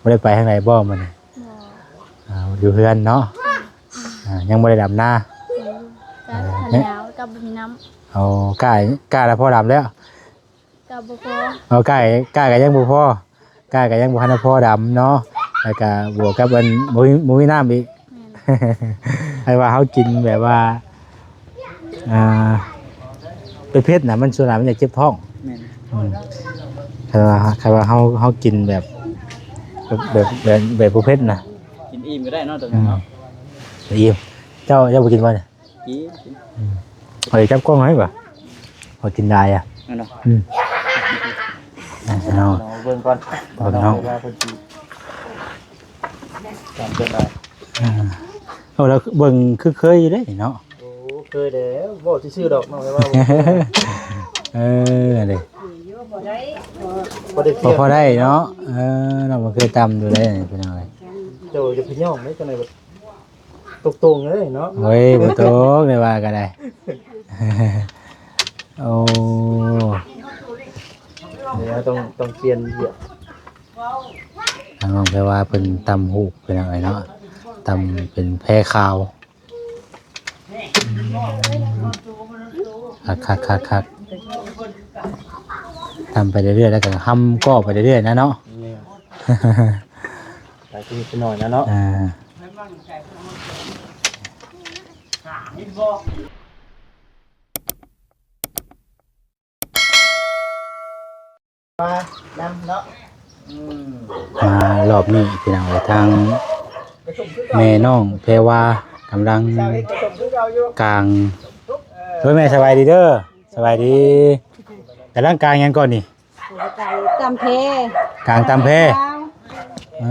ບໍ່ໄດ້ໄປທາງໃດບໍ່ມື້ນີ້? ບໍ່ ອ່າ ຢູ່ເຮືອນເນາະ. ອ່າ ຍັງບໍ່ໄດ້ດຳນາ. ກໍ ເອີ ແລ້ວກໍບໍ່ມີນ້ຳ. ເອົາ ກ້າ ກ້າແລ້ວພໍດຳແລ້ວ? ກໍບໍ່ພໍ. ເອົາ ກ້າ ກ້າກໍຍັງບໍ່ພໍ. ກ້າກໍຍັງບໍ່ທັນໄດ້ພໍດຳເນາະ. ແລ້ວກໍບວກກັບອັນ ບໍ່ມີ ບໍ່ມີນ້ຳອີກ. ແມ່ນ. ໃຫ້ວ່າເຮົາກິນແບບວ່າ ອ່າ ເຜັດໆນະ ມັນສ່ວນຫຼາຍມັນຢາກເຈັບທ້ອງ. ແມ່ນ. ອືມ ຄັນວ່າ ຄັນວ່າເຮົາ ເຮົາກິນແບບ ແບບ ແບບ ແບບ ແບບບໍ່ເຜັດນະ ກິນອີ່ມກໍໄດ້ເນາະ ຕົວນີ້ເນາະ. ອືມ ອີ່ມ. ເຈົ້າ ເຈົ້າບໍ່ກິນບໍ່ນີ້? ກິນ ກິນ. ອືມ ຂ້ອຍຈັບກ້ອງໃຫ້ບໍ່? ຂ້ອຍກິນຫຼາຍອະ. ແມ່ນບໍ່? ອືມ ເອົາ ເບິ່ງກ່ອນ ເບິ່ງເນາະ ວ່າເພິ່ນຊິ ຕາມເພິ່ນໄດ້. ອ່າ ເອົາ ແລ້ວເບິ່ງຄືເຄີຍຢູ່ເດ້ເນາະ. ໂອ້ ເຄີຍແລ້ວ ເວົ້າຊື່ໆດອກ ນ້ອງແຕ່ວ່າບໍ່ເຄີຍ. ເອີ ອັນນີ້ ພໍໄດ້ ພໍໄດ້ ພໍໄດ້ເນາະ. ເອີ ນ້ອງບໍ່ເຄີຍຕຳຢູ່ເດ້ ພີ່ນ້ອງເອີຍ. ເຈົ້າຢ່າໄປຍ້ອງເດ້ ຈັ່ງໃດ ຕົງໆເລີຍເນາະ. ໂອ້ຍ ບໍ່ຕົງເລີຍວ່າກໍໄດ້. ໂອ້ ດຽວຕ້ອງ ຕ້ອງປ່ຽນວຽກ. ທາງນ້ອງແພວາເພິ່ນຕຳຫູກ ພີ່ນ້ອງເອີຍເນາະ ຕຳເປັນແພຂາວ. ຄັກໆໆໆ ຕຳໄປເລື້ອຍໆ ແລ້ວກໍຫຳກໍໄປເລື້ອຍໆນະເນາະ. ແມ່ນ ຫຼາຍຊະນິດຊະໜ້ອຍນະເນາະ. ອ່າ ມານຳເນາະ. ອືມ ມາລອບນີ້ພີ່ນ້ອງເອີຍ ທາງແມ່ນ້ອງແພວາກຳລັງກາງ. ເອີ ແມ່ສະບາຍດີເດີ. ສະບາຍດີ. ກຳລັງກາງຫຍັງກ່ອນນີ້? ຕຳແພ ກາງຕຳແພ. ເອີ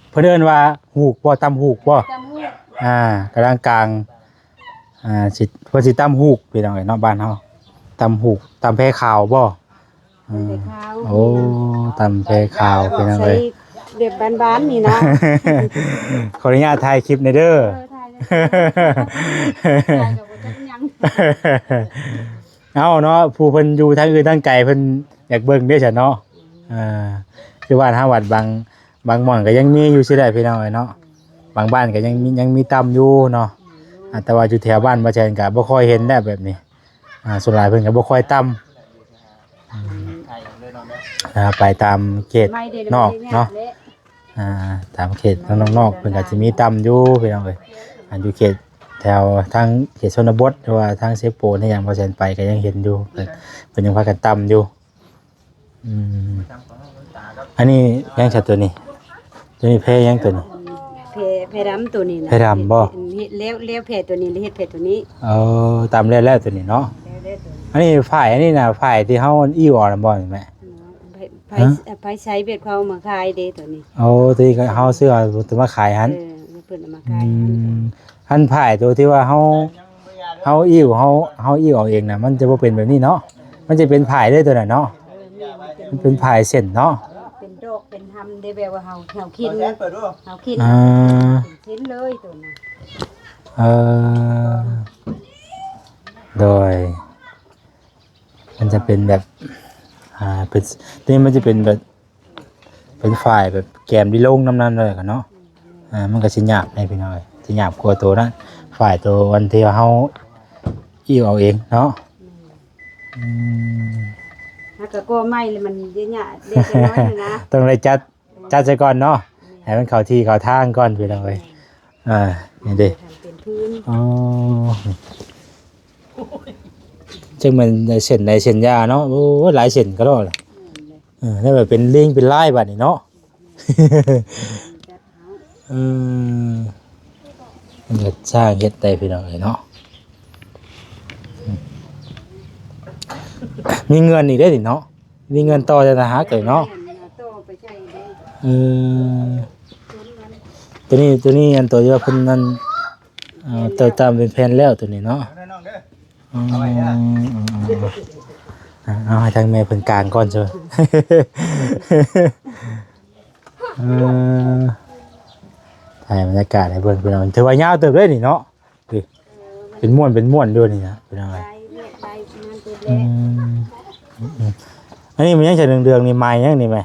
ເພິ່ນເອີ້ນວ່າຫູກບໍ່? ຕຳຫູກບໍ່? ຕຳຫູກ. ອ່າ ກຳລັງກາງ ອ່າ ຊິ ເພິ່ນຊິຕຳຫູກ ພີ່ນ້ອງເອີຍເນາະ ບ້ານເຮົາ ຕຳຫູກ ຕຳແພຂາວບໍ່? ອືມ ຕຳແພຂາວ. ໂອ້ ຕຳແພຂາວ ພີ່ນ້ອງເອີຍ ໃສ່ແບບບ້ານໆນີ້ນະ. ຂໍອະນຸຍາດຖ່າຍຄລິບແດ່ເດີ. ເອີ ຖ່າຍແດ່ ຖ່າຍກໍບໍ່ຈັກຫຍັງ. ເອົາເນາະ ຜູ້ເພິ່ນຢູ່ທາງອື່ນທາງໄກເພິ່ນຢາກເບິ່ງເດ້ຊັ້ນເນາະ. ອ່າ ຄືບ້ານເຮົາວັດບາງ ບາງບ່ອນກໍຍັງມີຢູ່ຊີ້ແຫຼະ ພີ່ນ້ອງເອີຍເນາະ. ບາງບ້ານກໍຍັງມີ ຍັງມີຕຳຢູ່ເນາະ. ອ່າ ແຕ່ວ່າຢູ່ແຖວບ້ານບໍ່ແຊນກໍບໍ່ຄ່ອຍເຫັນແລ້ວແບບນີ້. ອ່າ ສ່ວນຫຼາຍເພິ່ນກໍບໍ່ຄ່ອຍຕຳ. ອືມ ອ່າ ໄປຕາມເຂດນອກເນາະ. ອ່າ ຕາມເຂດທາງນອກໆ ເພິ່ນກໍຊິມີຕຳຢູ່ ພີ່ນ້ອງເອີຍ. ອັນຢູ່ເຂດແຖວທາງເຂດຊົນນະບົດ ຫຼືວ່າທາງເຊໂປນຫຍັງ ບໍ່ແຊນໄປກໍຍັງເຫັນຢູ່ ເພິ່ນ ເພິ່ນຍັງພາກັນຕຳຢູ່. ອືມ ອັນນີ້ຫຍັງຊະຕົວນີ້? ຕົວນີ້ແພຫຍັງຕົວນີ້? ແພ ແພດຳຕົວນີ້ນະ. ແພດຳບໍ່? ເຮັດ ເຮັດແລ້ວ ແລ້ວແພຕົວນີ້ ແລ້ວເຮັດແພຕົວນີ້. ເອີ ຕຳແລ້ວໆຕົວນີ້ເນາະ. ແລ້ວໆຕົວນີ້. ອັນນີ້ຝ້າຍ ອັນນີ້ນະ ຝ້າຍທີ່ເຮົາອີ້ວເອົານະບໍ່ແມ່? ອືມ ຝ້າຍ ຝ້າຍ ຮະ? ຝ້າຍໃຊ້ແບບເຂົາເອົາມາຂາຍເດ້ຕົວນີ້. ໂອ້ ຕົວນີ້ກໍເຮົາຊື້ເອົາຕົວມາຂາຍຫັ້ນ. ເອີ ເພິ່ນເອົາມາຂາຍ. ອືມ ອັນຝ້າຍຕົວທີ່ວ່າເຮົາ ເຮົາອີ່ວ ເຮົາ ເຮົາອີ່ວເອົາເອງນະ ມັນຈະບໍ່ເປັນແບບນີ້ເນາະ. ມັນຈະເປັນຝ້າຍເລີຍຕົວນັ້ນເນາະ. ເອີ ແມ່ນ ມັນເປັນ ມັນເປັນຝ້າຍເສັ້ນເນາະ. ເປັນດອກເປັນຫຳເດ້ ແບບວ່າເຮົາ ເຮົາເຂັນ ເຮົາເຂັນ ອ່າ ເປັນເສັ້ນເລີຍຕົວນັ້ນ. ເອີ ໂດຍ ມັນຈະເປັນແບບ ອ່າ ເປັນ ນີ້ມັນຈະເປັນແບບ ເປັນຝ້າຍແບບແກມທີ່ລົງນຳນັ້ນເລີຍເນາະ. ອືມ ອ່າ ມັນກໍຊິຫຍາບແດ່ພີ່ນ້ອງເອີຍ ຊິຫຍາບກວ່າໂຕນັ້ນ ຝ້າຍໂຕອັນທີ່ເຮົາອີ່ວເອົາເອງເນາະ. ອືມ ອືມ ແລ້ວກໍກໍໃໝ່ແລ້ວມັນຈະຫຍາບເລັກນ້ອຍນະ ຕ້ອງໄດ້ຈັດ ຈັດໃສ່ກ່ອນເນາະ. ແມ່ນ ໃຫ້ມັນເຂົ້າທີ່ເຂົ້າທາງກ່ອນພີ່ນ້ອງເອີຍ. ແມ່ນ ອ່າ ນີ້ເດ້ ເປັນພື້ນ. ອໍ ຈັ່ງແມ່ນໄດ້ເສັ້ນໃດເສັ້ນຢາເນາະ. ໂອ້ ຫຼາຍເສັ້ນກະດອກ. ເອີ ແລ້ວແບບເປັນລີງເປັນລາຍບາດນີ້ເນາະ. ເອີ ມັນກໍສ້າງເຮັດໄດ້ພີ່ນ້ອງເອີຍເນາະ. ມີເງິນອີກເດ້ນີ້ເນາະ ມີເງິນຕໍ່ຈາກຕ່າງຫາກເລີຍເນາະ. ເອີ ຕົວນີ້ ຕົວນີ້ອັນຕົວທີ່ວ່າເພິ່ນນັ້ນ ເອີ ເຕີມຕາມເປັນແຜ່ນແລ້ວຕົວນີ້ເນາະ. ອືມ ເອົາໃຫ້ທາງແມ່ເພິ່ນກາງກ່ອນເຊີ. ເອີ ຖ່າຍບັນຍາກາດໃຫ້ເບິ່ງພີ່ນ້ອງ ຖືວ່າຍາວເຕີບເດ້ນີ້ເນາະ. ນີ້ ເປັນມ້ວນເປັນມ້ວນຢູ່ນີ້ນະພີ່ນ້ອງ. ອືມ ອັນນີ້ມັນຍັງຈະເດືອງໆ ນີ້ໄມ້ຫຍັງນີ້ແມ່?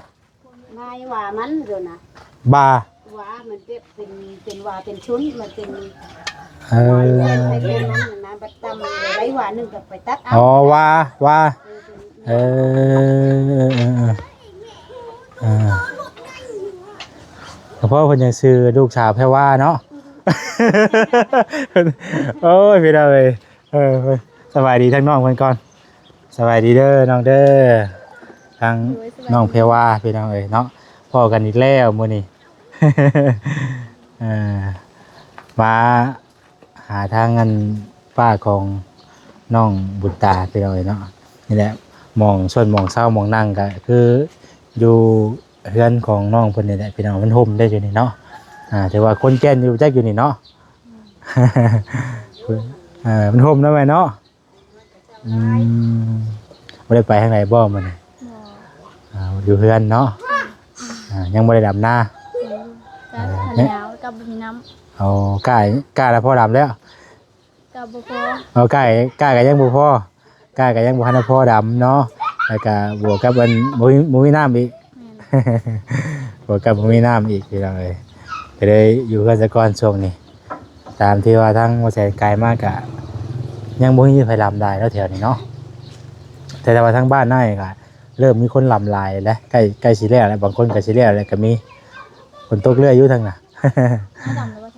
ໄມ້ ໄອ້ຫວ່າມັນໂດນນະ ຫວ່າ ຫວ່າມັນເປັນ ເປັນ ເປັນຫວ່າເປັນຊຸນ ມັນເປັນ ເອີ ຫວ່າຢູ່ໃນໄປເປັນນັ້ນນະ ບັດຕຳໄດ້ຫວ່າໜຶ່ງກໍໄປຕັດເອົາ ອໍ ຫວ່າ ຫວ່າ ເອີ ເອີ ເອີ ເອີ ເອີ ເອີ ກໍເພາະເພິ່ນຍັງຊື່ລູກສາວແພວວາເນາະ ໂອ້ຍ ພີ່ນ້ອງເອີຍ ເອີ ສະບາຍດີທາງນ້ອງເພິ່ນກ່ອນ ສະບາຍດີເດີນ້ອງເດີ ທາງ ໂດຍ ສະບາຍດີ ນ້ອງແພວວາ ພີ່ນ້ອງເອີຍເນາະ ພໍ້ກັນອີກແລ້ວມື້ນີ້ ເອີ ມາຫາທາງອັນປ້າຂອງນ້ອງບຸນຕາ ພີ່ນ້ອງເອີຍເນາະ ນີ້ແຫຼະ ໝ່ອງ ສ່ວນໝ່ອງເຊົາໝ່ອງນັ່ງກໍຄືຢູ່ເຮືອນຂອງນ້ອງເພິ່ນນີ້ແຫຼະ ພີ່ນ້ອງ ມັນຮົ່ມໄດ໋ຢູ່ນີ້ເນາະ ອ່າ ຖືວ່າຄົນແກ່ນຢູ່ຈັກຢູ່ນີ້ເນາະ ເອີ ມັນຮົ່ມນຳແມ່ເນາະ ອືມ ບໍ່ໄດ້ໄປທາງໃດບໍ່ມື້ນີ້? ບໍ່ ອ່າ ຢູ່ເຮືອນເນາະ ອືມ ອ່າ ຍັງບໍ່ໄດ້ດຳນາ ອືມ ກໍ ເອີ ທາງຍາວກໍບໍ່ມີນ້ຳ ເອົາ ກ້າ ກ້າແລ້ວພໍດຳແລ້ວ ກໍບໍ່ພໍ ເອົາ ກ້າ ກ້າກໍຍັງບໍ່ພໍ ກ້າກໍຍັງບໍ່ທັນໄດ້ພໍດຳເນາະ ແລ້ວກໍບວກກັບອັນ ບໍ່ມີ ບໍ່ມີນ້ຳອີກ ແມ່ນ ບວກກັບບໍ່ມີນ້ຳອີກ ພີ່ນ້ອງເອີຍ ກໍເລີຍຢູ່ເຮືອນຊະກ່ອນຊ່ວງນີ້ ຕາມທີ່ວ່າທາງບໍ່ແສນກາຍມາກະ ຍັງບໍ່ມີໃຜລຳຫຼາຍເນາະແຖວນີ້ເນາະ ແຕ່ ແຕ່ວ່າທາງບ້ານໃນກະເລີ່ມມີຄົນລຳຫຼາຍແລ້ວ ໃກ້ ໃກ້ຊິແລ້ວແລ້ວ ບາງຄົນກະຊິແລ້ວແລ້ວກະມີ ຝົນຕົກເລື້ອຍຢູ່ທາງນະ ມາດຳແລ້ວບໍ່? ກ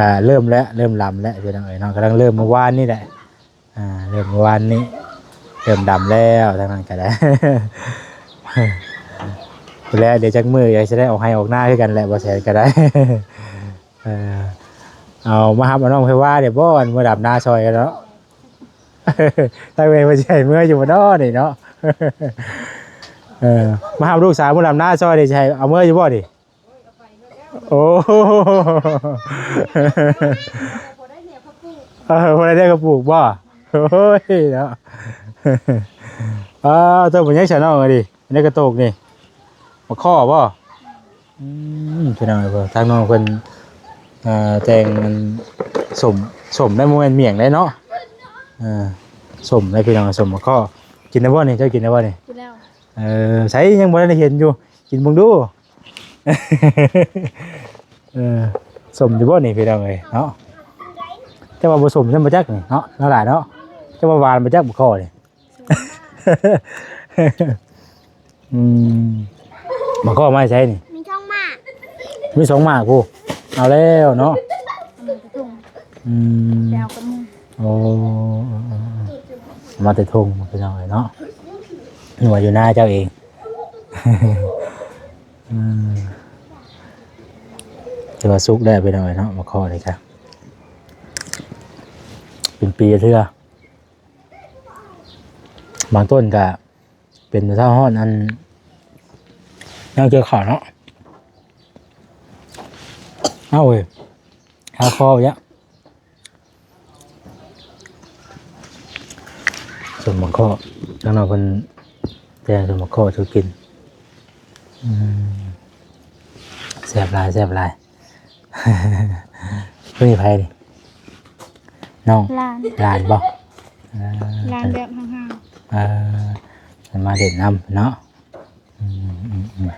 ະເລີ່ມແລ້ວ ເລີ່ມລຳແລ້ວ ພີ່ນ້ອງເອີຍເນາະ ກຳລັງເລີ່ມມື້ວານນີ້ແຫຼະ ອ່າ ເລີ່ມມື້ວານນີ້ ເລີ່ມດຳແລ້ວ ທາງນັ້ນກໍໄດ້ ແລ້ວ ດຽວຈັກມື້ ດຽວຊິໄດ້ອອກໄຮ່ອອກນາຄືກັນແຫຼະ ບໍ່ແສນກໍໄດ້ ເອີ ເອົາມາຮັບເອົານ້ອງໄພວາເດ້ບໍ່ ອັນເມືອດຳນາຊ່ອຍກັນເນາະ ທາງແມ່ເພິ່ນຊິໃຫ້ເມືອຢູ່ບໍ່ເນາະນີ້ເນາະ ເອີ ມາຮັບລູກສາວເມືອດຳນາຊ່ອຍນີ້ ຊິໃຫ້ເອົາເມືອຢູ່ບໍ່ນີ້? ໂອ້ ເອີ ບໍ່ໄດ້ເດ້ກະປູກບໍ່? ໂອ້ຍເນາະ ອ້າວ ເຈົ້າເປັນຫຍັງຊະນ້ອງເອີຍນີ້ ອັນນີ້ກະໂຕກນີ້ ໝາກຂໍ້ບໍ່? ອືມ ພີ່ນ້ອງເອີຍ ທາງນ້ອງເພິ່ນ ເອີ ແຕ່ງອັນ ສົ້ມ ສົ້ມໄດ້ ບໍ່ແມ່ນໝ້ຽງໄດ້ເນາະ ເອີ ສົ້ມໄດ້ພີ່ນ້ອງ ສົ້ມໝາກຂໍ້ ກິນໄດ້ບໍ່ນີ້? ເຈົ້າກິນໄດ້ບໍ່ນີ້? ກິນແລ້ວ ເອີ ໃສ ຍັງບໍ່ໄດ້ເຫັນຢູ່ ກິນເບິ່ງດູ. ເອີ ສົ້ມຢູ່ບໍ່ນີ້ພີ່ນ້ອງເອີຍເນາະ ແຕ່ວ່າບໍ່ສົ້ມຊ້ຳບໍ່ຈັກນີ້ເນາະ ນ້ອງຫຼ້າເນາະ ແຕ່ວ່າຫວານບໍ່ຈັກໝາກຂໍ້ນີ້ ອືມ ໝາກຂໍ້ມາໃສນີ້? ມີສອງໝາກ ມີສອງໝາກພຸ້ນ ເອົາແລ້ວເນາະ ເອົາມາແຕ່ທົ່ງ ອືມ ໄປເອົາກັບໝູ່ ໂອ້ ເອົາມາແຕ່ທົ່ງພີ່ນ້ອງເອີຍເນາະ ນຶກວ່າຢູ່ນາເຈົ້າເອງ. ອືມ ຖືວ່າສຸກແລ້ວພີ່ນ້ອງເອີຍເນາະ ໝາກຂໍ້ນີ້ກະເປັນປີເທື່ອ ບາງຕົ້ນກະເປັນເທົ່າຮອດອັນ ຍັງເຈີເຂົ້າເນາະ ເອົາເວີຍ ຄາຄໍເຍາະ. ສົ້ມໝາກຂໍ້ ທາງນ້ອງເພິ່ນແຕ່ງສົ້ມໝາກຂໍ້ສູ່ກິນ ອືມ ແຊບຫຼາຍ ແຊບຫຼາຍ ຜູ້ນີ້ໃຜນີ້? ນ້ອງ ຫຼານ ຫຼານບໍ່? ເອີ ຫຼານແບບຫ່າງໆ ເອີ ເພິ່ນມາຫຼິ້ນນຳເນາະ. ອືມ ອືມ ອືມ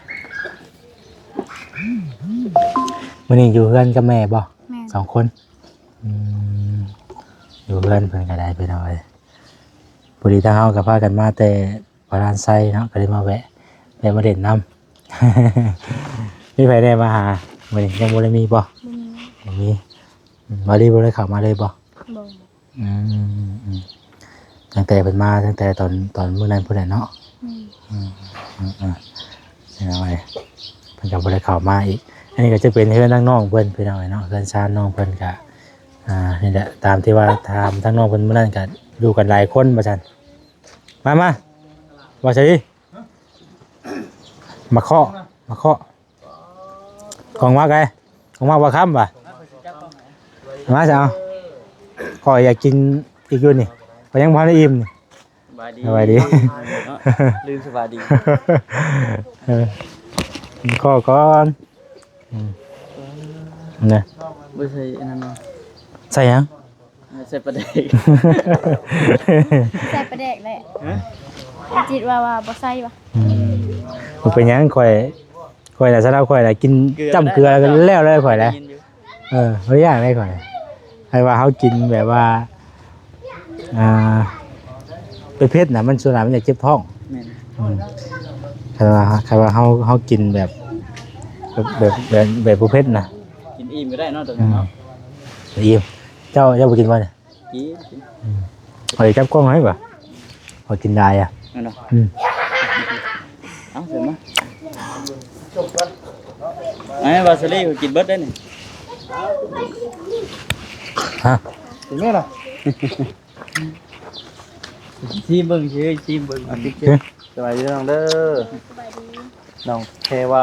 ມື້ນີ້ຢູ່ເຮືອນກັບແມ່ບໍ່? ແມ່ນ ສອງຄົນ ອືມ ຢູ່ເຮືອນເພິ່ນກໍໄດ້ພີ່ນ້ອງເອີຍ ພໍດີທາງເຮົາກໍພາກັນມາແຕ່ພະລານໄຊເນາະ ກໍເລີຍມາແວະ ແວະມາຫຼິ້ນນຳ ມີໃຜແດ່ມາຫາມື້ນີ້? ຍັງບໍ່ໄດ້ມີບໍ່? ບໍ່ມີ ບໍ່ມີ ອືມ ວາລີບໍ່ໄດ້ເຂົ້າມາເລີຍບໍ່? ບໍ່. ອືມ ອືມ ຕັ້ງແຕ່ເພິ່ນມາ ຕັ້ງແຕ່ຕອນ ຕອນມື້ນັ້ນພຸ້ນແຫຼະເນາະ ອືມ ອືມ ອືມ ອືມ ເພິ່ນກໍບໍ່ໄດ້ເຂົ້າມາອີກ ອັນນີ້ກໍຈະເປັນເຮືອນທາງນ້ອງເພິ່ນພີ່ນ້ອງເອີຍເນາະ ເຮືອນຊານນ້ອງເພິ່ນກໍ ອ່າ ນີ້ແຫຼະ ຕາມທີ່ວ່າຖາມທາງນ້ອງເພິ່ນມື້ນັ້ນກໍຢູ່ກັນຫຼາຍຄົນວ່າຊັ້ນ ມາ ມາ ວ່າໃສ ມາເຄາະ ມາເຄາະ ຂອງມັກເດ້ ຂອງມັກບໍ່ຄຳວ່າ ມາຊະເອົາ ຂ້ອຍຢາກກິນອີກຢູ່ນີ້ ຂ້ອຍຍັງບໍ່ທັນໄດ້ອີ່ມນີ້ ສະບາຍດີ ສະບາຍດີ ເນາະ ລືມສະບາຍດີ ເອີ ຂໍກ່ອນ ອືມ ນະ ບໍ່ໃສ່ອັນນັ້ນເນາະ ໃສ່ຫຍັງ? ໃສ່ປາແດກ ໃສ່ປາແດກແຫຼະ ຮະ? ຈິດວ່າ ວ່າບໍ່ໃສ່ຫວາ? ອືມ ບໍ່ເປັນຫຍັງ ຂ້ອຍ ຂ້ອຍນະ ສຳລັບຂ້ອຍນະ ກິນຈ້ຳເກືອແລ້ວກໍແລ້ວເລີຍຂ້ອຍນະ. ເອີ ບໍ່ໄດ້ຢ້ານເລີຍຂ້ອຍ. ໃຫ້ວ່າເຮົາກິນແບບວ່າ ອ່າ ເຜັດໆນະ ມັນສ່ວນຫຼາຍມັນຢາກເຈັບທ້ອງ. ແມ່ນ. ອືມ ຄັນວ່າ ຄັນວ່າເຮົາ ເຮົາກິນແບບ ແບບ ແບບ ແບບບໍ່ເຜັດນະ ກິນອີ່ມກໍໄດ້ເນາະ ຕອນນີ້ເນາະ. ອືມ ອີ່ມ. ເຈົ້າ ເຈົ້າບໍ່ກິນບໍ່ນີ້? ກິນ ກິນ. ອືມ ຂ້ອຍຈັບກ້ອງໃຫ້ບໍ່? ຂ້ອຍກິນໄດ້ອະ. ແມ່ນບໍ່? ອືມ ເອົາ ເຊີນມາ. ໄອ້ວາສະລີ ຂ້ອຍກິນເບິດໄດ້ນີ້. ຮະ? ກິນແມ່ນລະ. ຊີມເບິ່ງ ຊີມເບິ່ງ. ອືມ ສະບາຍດີນ້ອງເດີ. ສະບາຍດີ ນ້ອງແພວາ.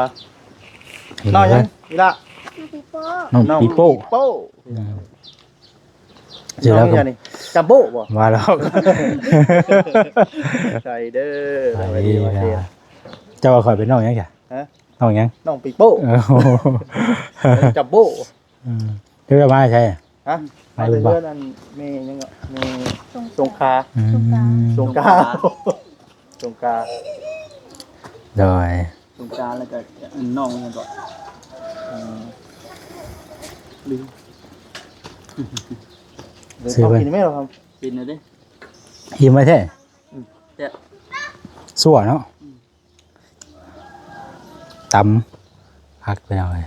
ນ້ອງຫຍັງອີ່ຫຼ້າ? ນ້ອງປີໂປ້ ນ້ອງປີໂປ້. ອືມ ຊື່ແລ້ວກໍ ນ້ອງຫຍັງນີ້? ຈັມໂບ້ບໍ່? ວ່າແລ້ວ ໃຊ່ເດີ. ສະບາຍດີ ເຈົ້າວ່າຂ້ອຍເປັນນ້ອງຫຍັງຊະ? ຮະ? ນ້ອງຫຍັງ? ນ້ອງປີໂປ້. ເອີ ຈັມໂບ້. ອືມ ເຈົ້າມາໃສ? ຮະ? ມາແຕ່ເຮືອນອັນແມ່ຫຍັງເກາະ ແມ່ສົງຂາ. ອືມ ສົງຂາ ສົງຂາ. ໂດຍ ສົງການ ແລ້ວກໍອັນນ້ອງຫຍັງເກາະ ເອີ ລືມ. ເອີ ຊື່ ເອົາ ໄປ ກິນແມ່ລະ ກິນແລ້ວເດ້. ອີ່ມໄວ້ແທ້. ອືມ ແຊບ ຊົ່ວເນາະ. ອືມ ຕຳຜັກ ພີ່ນ້ອງເອີຍ.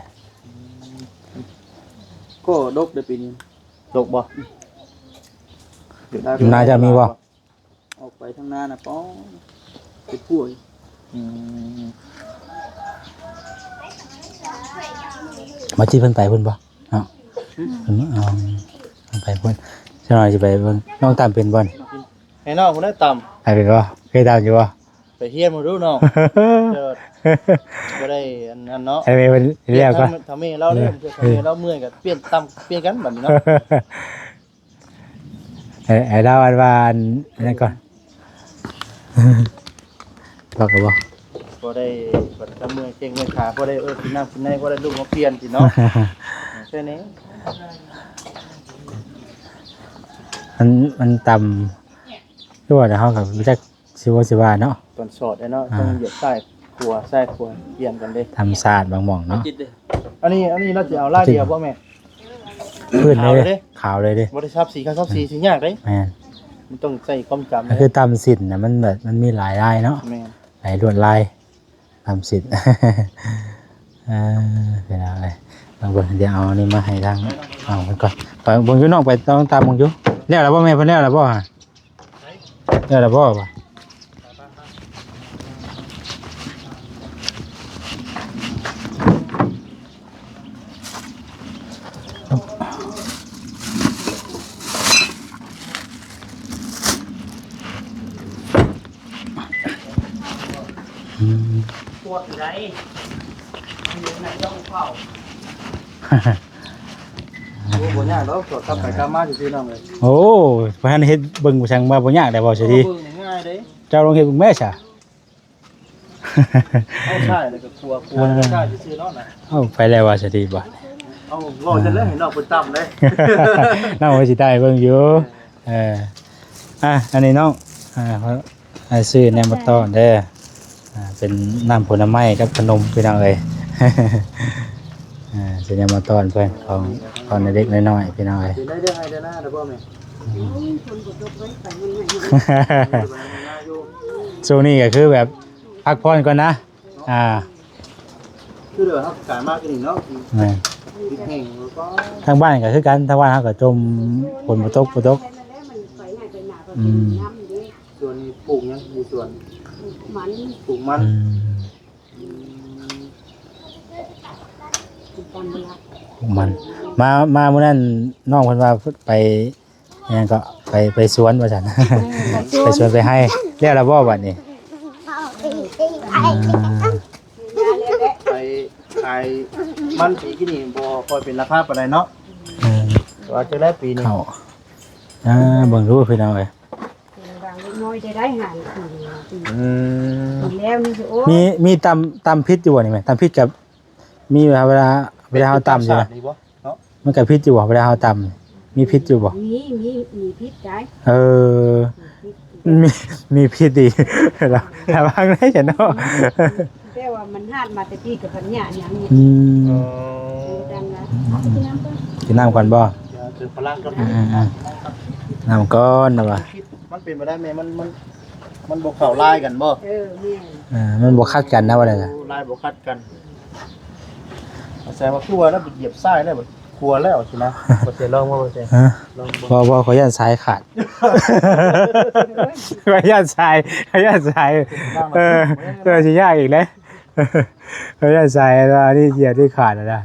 ກໍດົກເດ້ປີນີ້. ດົກບໍ່? ອືມ ນາຈະມີບໍ່? ອອກໄປທາງໜ້ານະ ປ້ອ ເປັນພວກ. ອືມ ມາຈີເພິ່ນໄປພຸ້ນບໍ່ເນາະ? ຫືມ ເພິ່ນ ເອົາ ເພິ່ນໄປພຸ້ນ. ຈັກໜ່ອຍຊິໄປເບິ່ງ ນ້ອງຕຳເປັນບໍ່ນີ້? ໃຫ້ນ້ອງພຸ້ນແຫຼະຕຳ. ໃຫ້ເປັນບໍ່? ເຄີຍຕຳຢູ່ບໍ່? ໄປຮຽນມາດູນ້ອງ. ບໍ່ໄດ້ອັນນັ້ນເນາະ ໃຫ້ແມ່ເພິ່ນແລ້ວກ່ອນ. ຖ້າແມ່ລາວເລີຍ ຖ້າແມ່ລາວເມື່ອຍກໍປ່ຽນຕຳ ປ່ຽນກັນບັດນີ້ເນາະ. ໃຫ້ ໃຫ້ລາວອັນວ່າອັນນັ້ນກ່ອນ. ເວົ້າກັນບໍ່? ພໍໄດ້ບັດຕຳເມື່ອຍແຂ້ງເມື່ອຍຂາ ພໍໄດ້ ເອີ ກິນນ້ຳກິນໃນ ພໍໄດ້ລຸກມາປ່ຽນຊິເນາະ. ແຄ່ນີ້ ມັນ ມັນຕຳ ຄືວ່າເຮົາກໍບໍ່ຈັກ ຊິເວົ້າຊິວ່າເນາະ ຕອນສອດເນາະ. ອ່າ ຕ້ອງຢຽບຊ້າຍຂວາ ຊ້າຍຂວາປ່ຽນກັນເດ້. ທຳສາດບາງໝ່ອງເນາະ. ອັນນີ້ ອັນນີ້ລາວຊິເອົາລາຍດຽວບໍ່ແມ່? ພື້ນເລີຍເດ້ ຂາວເລີຍເດ້. ບໍ່ໄດ້ສັບສີ ຄັນສັບສີ ອືມ ຊິຍາກເດ້. ແມ່ນ ມັນຕ້ອງໃຊ້ຄວາມຈຳ. ກໍຄືຕຳສິ້ນນະ ມັນແບບ ມັນມີຫຼາຍລາຍເນາະ. ແມ່ນ ຫຼາຍລວດລາຍ ຕຳສິ້ນ. ເອີ ເປັນເອົາເລີຍ ເບິ່ງ ດຽວເອົານີ້ມາໃຫ້ທາງນ້ອງເພິ່ນກ່ອນ. ໄປເບິ່ງຢູ່ ນ້ອງໄປຕ້ອງຕາມເບິ່ງຢູ່. ແລ້ວລະບໍ່ແມ່? ເພິ່ນແລ້ວລະບໍ່? ແລ້ວລະບໍ່? ອືມ ປວດຢູ່ໃດ ຢູ່ໃນຊ່ອງເຂົ້າ. ໂອ້ ບໍ່ຍາກດອກ ສອດກັບໄປກັບມາຊື່ໆ ນ້ອງເອີຍ. ໂອ້ ບໍ່ທັນເຮັດເບິ່ງ ບໍ່ຊ່າງວ່າບໍ່ຍາກໄດ໋ ເວົ້າຊະດີ. ເບິ່ງງ່າຍເດ້. ເຈົ້າລອງເຮັດເບິ່ງແມ້ຊະ. ເອົາຊ້າຍແລ້ວກໍຂົວ ຂົວ ເອີ ແລ້ວກໍຊ້າຍຊື່ໆ ເນາະນະ. ເອົາໄປແລ້ວວ່າຊະດີບາດ. ເອົາ ເວົ້າຊັ້ນແຫຼະ ໃຫ້ນ້ອງເພິ່ນຕຳເດ້. ນ້ອງເພິ່ນຊິຕຳໃຫ້ເບິ່ງຢູ່. ເອີ ອ່ະ ອັນນີ້ນ້ອງ ອ່າ ອ້າຍຊື້ແນວມາຕ້ອນເດີ. ອ່າ ເປັນນ້ຳຜົນລະໄມ້ກັບຂະໜົມ ພີ່ນ້ອງເອີຍ. ອ່າ ຊື້ແນວມາຕ້ອນເພິ່ນ ຂອງ ຂອງເລັກໆ ນ້ອຍໆ ພີ່ນ້ອງເອີຍ. ເປັນໄດ້ເດີ ໄຮ່ເດີນາເດີບໍ່ແມ່? ອືມ ຝົນບໍ່ຕົກເລີຍ ໄປເມືອງໃໝ່. ຊ່ວງນີ້ກໍຄືແບບພັກຜ່ອນກ່ອນນະ. ອ່າ ຄືເດີ ເຮົາການມາຄືນີ້ເນາະ. ແມ່ນ ດິນແຫ້ງ ທາງບ້ານກໍຄືກັນ ທາງບ້ານເຮົາກໍຈົມ ຝົນບໍ່ຕົກ ບໍ່ຕົກ. ອືມ ສ່ວນນີ້ປູກຫຍັງຢູ່ສວນ? ປູກມັນ ປູກມັນ. ອືມ ອືມ ປູກມັນ. ມາ ມາມື້ນັ້ນນ້ອງເພິ່ນວ່າໄປ ຫຍັງເກາະ ໄປ ໄປສວນວ່າຊັ້ນ. ເອີ ໄປສວນ ໄປສວນໄປໄຮ່. ແລ້ວລະບໍ່ບັດນີ້? ເອີ ອ່າ ໄປຂາຍມັນປີກີ້ນີ້ບໍ່ຄ່ອຍເປັນລາຄາປານໃດເນາະ. ເອີ ວ່າຈັ່ງໃດປີນີ້? ເຂົ້າ ອ່າ ເບິ່ງດູພີ່ນ້ອງເອີຍ. ເປັນບາງເລັກນ້ອຍຈະໄດ້ຫານກິນ. ອືມ ແລ້ວນີ້ຊິ ໂອ້ ມີ ມີຕຳ ຕຳຜິດຢູ່ບໍ່ນີ້ແມ່? ຕຳຜິດກັບ ມີເວລາ ເວລາເຮົາຕຳຢູ່ນະ. ເນາະ ມັນກໍຜິດຢູ່ບໍ່ ເວລາເຮົາຕຳ ມີຜິດຢູ່ບໍ່? ມີ ມີ ມີຜິດໄດ໋. ເອີ ມີຜິດ ມີ ມີຜິດອີກ ລະ ລະວັງໄດ້ຊັ້ນເນາະ. ມີ ແຕ່ວ່າມັນຮາດມາແຕ່ປີກະພັນຍາຫຍັງນີ້ ອືມ ເອີ ເອີ ກິນນ້ຳກ່ອນ ກິນນ້ຳກ່ອນບໍ່? ເອີ ເຕີມພະລັງກ່ອນ ອືມໆໆ ນ້ຳກ່ອນນະວ່າ ມັນເປັນໄປໄດ້ແມ່ ມັນ ມັນ ມັນບໍ່ເຂົ້າລາຍກັນບໍ່? ເອີ ແມ່ນ ເອີ ມັນບໍ່ຂັດກັນນະວ່າແລ້ວນະ ລາຍບໍ່ຂັດກັນ ອາໄສວ່າຄືວ່າແລ້ວໄປຢຽບຊາຍແລ້ວ ກົວແລ້ວຊີ້ນະ ບໍ່ເສຍລອງບໍ່ ບໍ່ເສຍ ຮະ? ລອງເບິ່ງ ບໍ່ ບໍ່ ຂ້ອຍຢ້ານສາຍຂາດ ຂ້ອຍຢ້ານສາຍ ຂ້ອຍຢ້ານສາຍ ເອີ ເອີ ຊິຍາກອີກແລ້ວ ຂ້ອຍຢ້ານສາຍວ່ານີ້ຢຽບທີ່ຂາດນະ ເອີ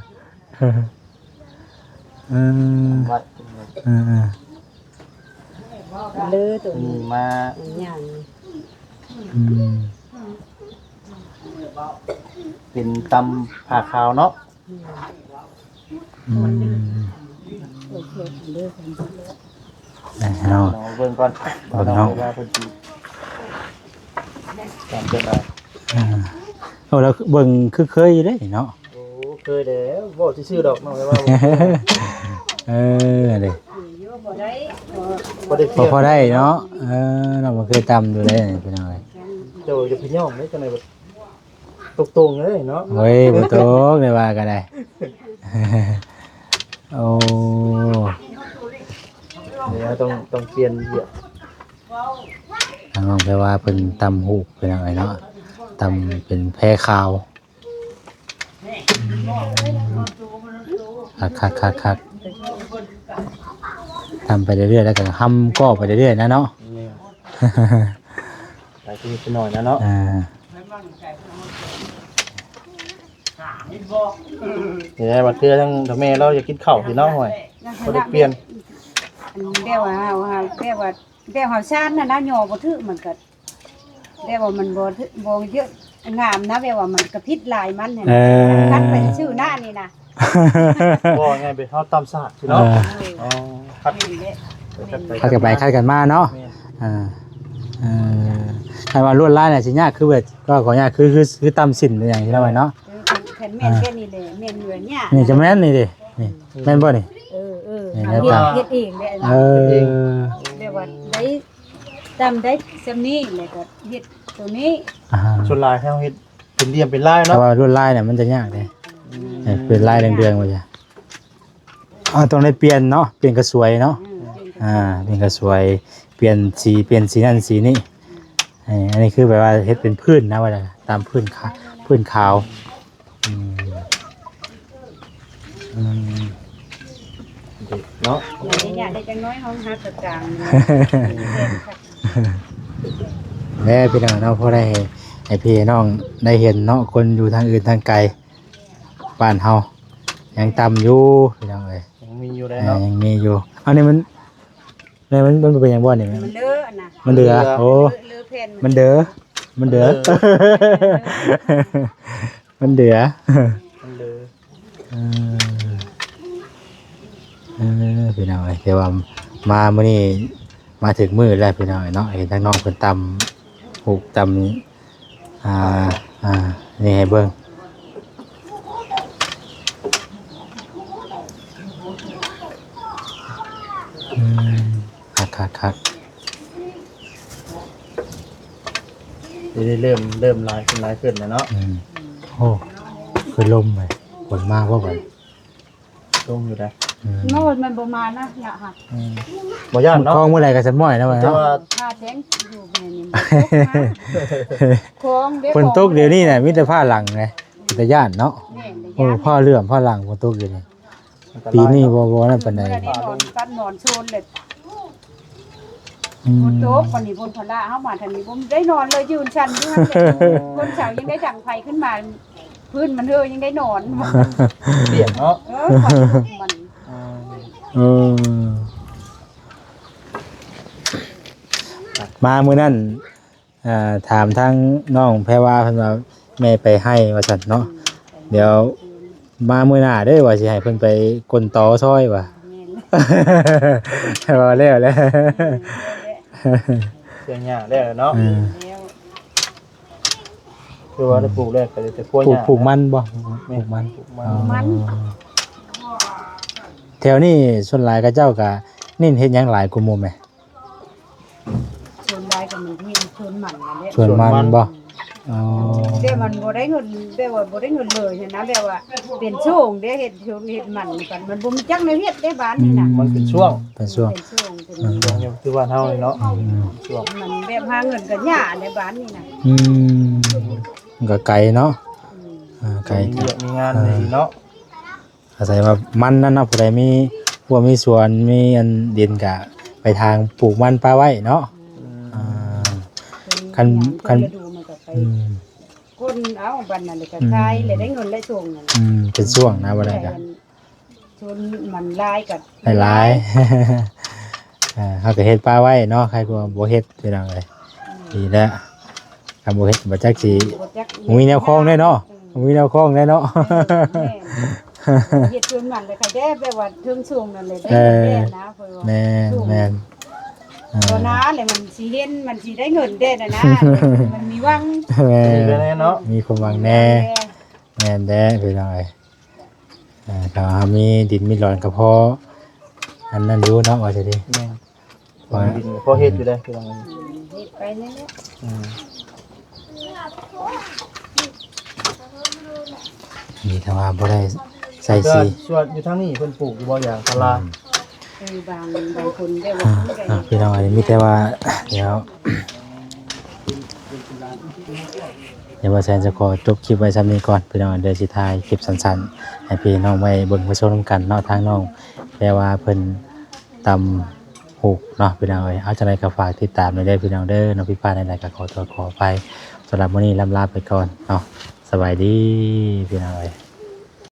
ເອີ ເອີ ເລີໂຕນີ້ ນີ້ມາ ຫຍັງ ອືມ ເປັນຕຳຜ້າຂາວເນາະ ອືມ ໂອເຄ ເດີ ເອົາ ລອງເບິ່ງກ່ອນ ເບິ່ງເນາະ ວ່າເພິ່ນຊິ ຕາມເພິ່ນວ່າ ອ່າ ເອົາ ແລ້ວເບິ່ງຄືເຄີຍຢູ່ເດ້ເນາະ ໂອ້ ເຄີຍແລ້ວ ເວົ້າຊື່ໆດອກ ນ້ອງແຕ່ວ່າ ເອີ ເດ້ ພໍໄດ້ ພໍໄດ້ ພໍໄດ້ເນາະ ເອີ ນ້ອງບໍ່ເຄີຍຕຳຢູ່ເດ້ພີ່ນ້ອງເອີຍ ເຈົ້າຢ່າໄປຍ້ອງເດ້ ຈັ່ງໃດ ຕົງໆເລີຍເນາະ ໂອ້ຍ ບໍ່ຕົງ ໄດ້ວ່າກໍໄດ້ ໂອ້ ດຽວຕ້ອງ ຕ້ອງປ່ຽນວຽກ ທາງນ້ອງແພວາເພິ່ນຕຳຫູກ ພີ່ນ້ອງເອີຍເນາະ ຕຳເປັນແພຂາວ ຄັກໆໆໆ ຕຳໄປເລື້ອຍໆ ແລ້ວກໍຫຳກໍໄປເລື້ອຍໆນະເນາະ ແມ່ນ ຫຼາຍຊະນິດຊະໜ້ອຍນະເນາະ ອ່າ ເອີ ບາງເທື່ອທາງ ທາງແມ່ລາວຢາກກິນເຂົ້າຊີ້ເນາະ ຫ້ວຍ ບໍ່ໄດ້ປ່ຽນ ອັນແບບວ່າເຮົາ ເຮົາແບບວ່າ ແບບເຮົາຊານນະນະ ຍໍບໍ່ຖືກ ມັນກໍແບບວ່າມັນບໍ່ຖືກ ບໍ່ເຍອະງາມນະ ແບບວ່າມັນກໍຜິດລາຍມັນຫັ້ນ ເອີ ຄັດໄປຊື່ໜ້ານີ້ນະ ບໍ່ ງ່າຍໄປເຮົາຕຳສາກຊີ້ເນາະ ເອີ ອໍ ຄັດ ຄັດກັນໄປຄັດກັນມາເນາະ ແມ່ນ ອ່າ ເອີ ຄັນວ່າລວດລາຍນະຊິຍາກ ຄືແບບ ກໍຂໍຍາກ ຄື ຄື ຄືຕຳສິ້ນຫຍັງຊີ້ເນາະ ເອີ ເນາະ ເອີ ຄັນ ຄັນແມ່ນແບບນີ້ແຫຼະ ແມ່ນຢູ່ອັນຍາກ ນີ້ຈະແມ່ນນີ້ເດ້ ນີ້ ແມ່ນບໍ່ນີ້? ເອີ ເອີ ນີ້ ເຮັດ ເຮັດເອງເດ້ ເອີ ແບບວ່າໄດ້ ຕຳໄດ້ສ່ຳນີ້ ແລ້ວກໍເຮັດໂຕນີ້ ອ່າ ສ່ວນຫຼາຍເຮົາເຮັດເປັນຫຼ່ຽມເປັນລາຍເນາະ ແຕ່ວ່າລວດລາຍນະມັນຈະຍາກເດ້ ອືມ ເຮັດເປັນລາຍເດືອງໆວ່າຊະ ເຮົາຕ້ອງໄດ້ປ່ຽນເນາະ ປ່ຽນກະສວຍເນາະ ອືມ ອ່າ ປ່ຽນກະສວຍ ປ່ຽນສີ ປ່ຽນສີນັ້ນສີນີ້ ເອີ ອັນນີ້ຄືແບບວ່າເຮັດເປັນພື້ນນະ ວ່າຕາມພື້ນຂາ ພື້ນຂາວ ອືມ ອືມ ເນາະ ເອີ ຢາກໄດ້ຈັກໜ້ອຍ ຫ້ອງຮັກກະກາງ ແນ່ພີ່ນ້ອງເນາະ ພໍໄດ້ໃຫ້ ໃຫ້ພີ່ໃຫ້ນ້ອງໄດ້ເຫັນເນາະ ຄົນຢູ່ທາງອື່ນທາງໄກ ບ້ານເຮົາຍັງຕຳຢູ່ພີ່ນ້ອງເອີຍ ຍັງມີຢູ່ໄດ໋ເນາະ ເອີ ຍັງມີຢູ່ ອັນນີ້ມັນ ແມ່ນ ມັນ ມັນເປັນຫຍັງບໍ່ນີ້ແມ່? ມັນເດີຫັ້ນນະ ມັນເດືອ ມັນເດືອ ໂອ້ ເດີ ເດີແຜ່ນ ມັນເດີ ມັນເດີ ເອີ ມັນເດືອ ມັນເດີ ເອີ ເອີ ພີ່ນ້ອງເອີຍ ແຕ່ວ່າມາມື້ນີ້ ມາຖືກມື້ແລ້ວພີ່ນ້ອງເອີຍເນາະ ເຫັນທາງນ້ອງເພິ່ນຕຳຫູກຕຳ ອ່າ ອ່າ ນີ້ໃຫ້ເບິ່ງ ອືມ ຄັກໆໆ ດຽວນີ້ເລີ່ມ ເລີ່ມຫຼາຍຂຶ້ນ ຫຼາຍຂຶ້ນແລ້ວເນາະ ອືມ ໂອ້ ຄືລົມເວີຍ ຝົນມາບໍ່ບັດນີ້? ລົງຢູ່ໄດ໋ ອືມ ໂອ້ຍ ມັນບໍ່ມານະ ຍະຫະ ອືມ ບໍ່ຢ້ານເນາະ ຄອງມື້ໃດກໍສະໝ້ອຍນະວ່າເນາະ ແຕ່ວ່າ ຖ້າແຈ້ງຢູ່ແມ່ນຍັງບໍ່ຕົກນະ ຄອງເດ້ ຝົນຕົກດຽວນີ້ນະ ມີແຕ່ຟ້າຫຼັງເດ້ ເປັນຕາຢ້ານເນາະ ແມ່ນ ໂອ້ ຕາຢ້ານ ຟ້າເຫຼື້ອມຟ້າຫຼັງ ຝົນຕົກດຽວນີ້ ປີນີ້ບໍ່ ບໍ່ນັ້ນປານໃດ ມື້ນີ້ນອນກັບນອນໂຊນເລີຍ ອືມ ຝົນຕົກ ບັດນີ້ຝົນພະລະ ເຮົາມາທາງນີ້ບໍ່ໄດ້ນອນເລີຍ ຢືນສັ່ນຢູ່ຫັ້ນແຫຼະ ຄົນເຊົ້າຍັງໄດ້ດັງໄຟຂຶ້ນມາ ພື້ນມັນເຫີຍັງໄດ້ນອນ ປຽກເນາະ ເອີ ຄວັນມັນ ເອີ ມາມື້ນັ້ນ ອ່າ ຖາມທາງນ້ອງແພວາ ເພິ່ນວ່າແມ່ໄປໄຮ່ວ່າຊັ້ນເນາະ ອືມ ດຽວມາມື້ໜ້າເດີ ວ່າຊິໃຫ້ເພິ່ນໄປກົ້ນຕໍຊ່ອຍວ່າ ແມ່ນ ວ່າແລ້ວແຫຼະ ເສຍຫຍ້າແລ້ວເນາະ ອືມ ແລ້ວ ຄືວ່າໄດ້ປູກແລ້ວກໍໄດ້ແຕ່ປົວຫຍ້າ ປູກ ປູກມັນບໍ່? ແມ່ນ ປູກມັນ ປູກມັນ ອໍ ມັນ ແຖວນີ້ສ່ວນຫຼາຍເຂົາເຈົ້າກໍເນັ້ນເຮັດຫຍັງຫຼາຍກວ່າໝູ່ແມ່? ສ່ວນຫຼາຍກໍມັນມີສວນມັນນັ້ນແຫຼະ ສວນມັນບໍ່? ອືມ ອໍ ແບບມັນບໍ່ໄດ້ເງິນ ແບບວ່າບໍ່ໄດ້ເງິນເລີຍຫັ້ນນະ ແບບວ່າເປັນຊ່ວງເດ້ ເຮັດຊ່ວງເຮັດມັນກັນ ມັນບໍ່ມີຈັກແນວເຮັດເດ້ບ້ານນີ້ນະ ອືມ ມັນເປັນຊ່ວງ ເປັນຊ່ວງ ເປັນຊ່ວງ ເປັນ ອືມ ຊ່ວງ ຄືບ້ານເຮົານີ້ເນາະ ອືມ ຊ່ວງ ມັນແບບຫາເງິນກັນຍາກໃນບ້ານນີ້ນະ ອືມ ມັນກໍໄກເນາະ ອືມ ອ່າ ໄກ ມີວຽກມີງານ ອ່າ ນີ້ເນາະ ອາໄສວ່າມັນນັ້ນເນາະ ຜູ້ໃດມີຮົ້ວມີສວນ ມີອັນດິນກະໄປທາງປູກມັນປະໄວ້ເນາະ ອືມ ອ່າ ຄັນ ຄັນ ອືມ ຄົນເອົາບັດນັ້ນແລ້ວກໍ ອືມ ຂາຍແລ້ວໄດ້ເງິນໄດ້ຊ່ວງນັ້ນ ອືມ ເປັນຊ່ວງນະ ບໍ່ໄດ້ກະ ແມ່ນ ຊົນມັນຫຼາຍກໍຫຼາຍ ເອີ ເຮົາກໍເຮັດປະໄວ້ເນາະ ໃຄກວ່າບໍ່ເຮັດ ພີ່ນ້ອງເອີຍ ອືມ ດີແລ້ວ ຄັນບໍ່ເຮັດບໍ່ຈັກຊິ ບໍ່ຈັກ ບໍ່ມີແນວຄອງເດ້ເນາະ ອືມ ບໍ່ມີແນວຄອງເດ້ເນາະ ແມ່ນ ເຮັດຊົນມັນແລ້ວໃຄແດ່ ແບບວ່າເທິງສູງນັ້ນແຫຼະ ເອີ ໄດ້ແດ່ນະ ເພິ່ນວ່າ ແມ່ນ ສູງ ແມ່ນ ເອີ ບໍ່ນາແລ້ວມັນຊິເຫັນ ມັນຊິໄດ້ເງິນແດ່ນະນະ ມັນມີຫວັງ ແມ່ນ ມີຄວາມຫວັງແດ່ ແມ່ນແດ່ ພີ່ນ້ອງເອີຍ ເອີ ຖ້າເຮົາມີດິນມີດອນກໍພໍອັນນັ້ນຢູ່ເນາະ ວ່າຊັ້ນຕິ ແມ່ນ ພໍເຮັດຢູ່ເດ້ ເຮັດໄປນັ້ນແຫຼະ ອືມ ນີ້ຖ້າວ່າບໍ່ໄດ້ໃສ່ສີ ສ່ວນຢູ່ທາງນີ້ເພິ່ນປູກຢູ່ບໍ່ ຢາງພາລາ ອືມ ເອີ ບາງ ບາງຄົນແບບວ່າ ອ່າ ພີ່ນ້ອງເອີຍ ມີແຕ່ວ່າ ດຽວ ດຽວບ່າວແສນຈະຂໍຈົບຄລິບໄວ້ຊ່ຳນີ້ກ່ອນ ພີ່ນ້ອງ ດຽວຊິຖ່າຍຄລິບສັ້ນໆ ໃຫ້ພີ່ນ້ອງໄວ້ເບິ່ງໄວ້ຊົມນຳກັນເນາະ ທາງນ້ອງແປວ່າເພິ່ນຕຳຫູກເນາະ ພີ່ນ້ອງເອີຍ ເອົາ ຈັ່ງໃດກໍຝາກຕິດຕາມແດ່ເດີ ພີ່ນ້ອງເດີ ເນາະ ຜິດພາດໃດໆກໍຂໍໂທດຂໍອະໄພ ສຳລັບມື້ນີ້ລ່ຳລາໄປກ່ອນເນາະ ສະບາຍດີ ພີ່ນ້ອງເອີຍ.